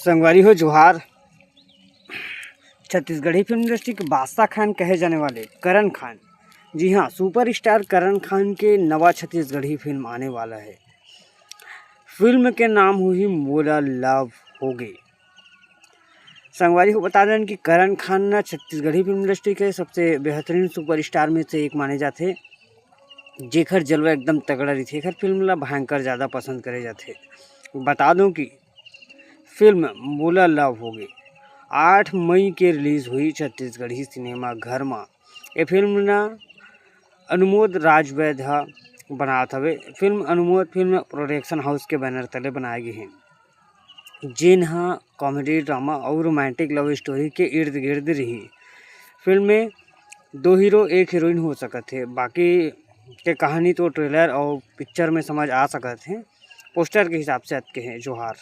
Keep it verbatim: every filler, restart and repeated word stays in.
संगवारी हो जोहार। छत्तीसगढ़ी फिल्म इंडस्ट्री के बादशाह खान कहे जाने वाले करण खान, जी हाँ, सुपरस्टार करण खान के नवा छत्तीसगढ़ी फिल्म आने वाला है। फिल्म के नाम हुई मोला लव होगे। संगवारी हो बता दें कि करण खान ना छत्तीसगढ़ी फिल्म इंडस्ट्री के सबसे बेहतरीन सुपरस्टार में से एक माने जाते, जेकर जलवा एकदम तगड़ा रहिथे, एकर फिल्म ला भयंकर ज़्यादा पसंद करे जाते। बता दूं कि फिल्म मोला लव होगे आठ मई के रिलीज हुई छत्तीसगढ़ी सिनेमा घर में। ये फिल्म ना अनुमोद राजवैद ह बनात हवे। Film Anumod film production house के बैनर तले बनाए गे हे, जेन ह कॉमेडी, ड्रामा और रोमांटिक लव स्टोरी के इर्द गिर्द रही। फिल्म में दो हीरो एक हीरोइन हो सकत हे, बाकी के कहानी तो ट्रेलर और पिक्चर में समझ आ सकत हे। पोस्टर के हिसाब से अतके हे। जोहार।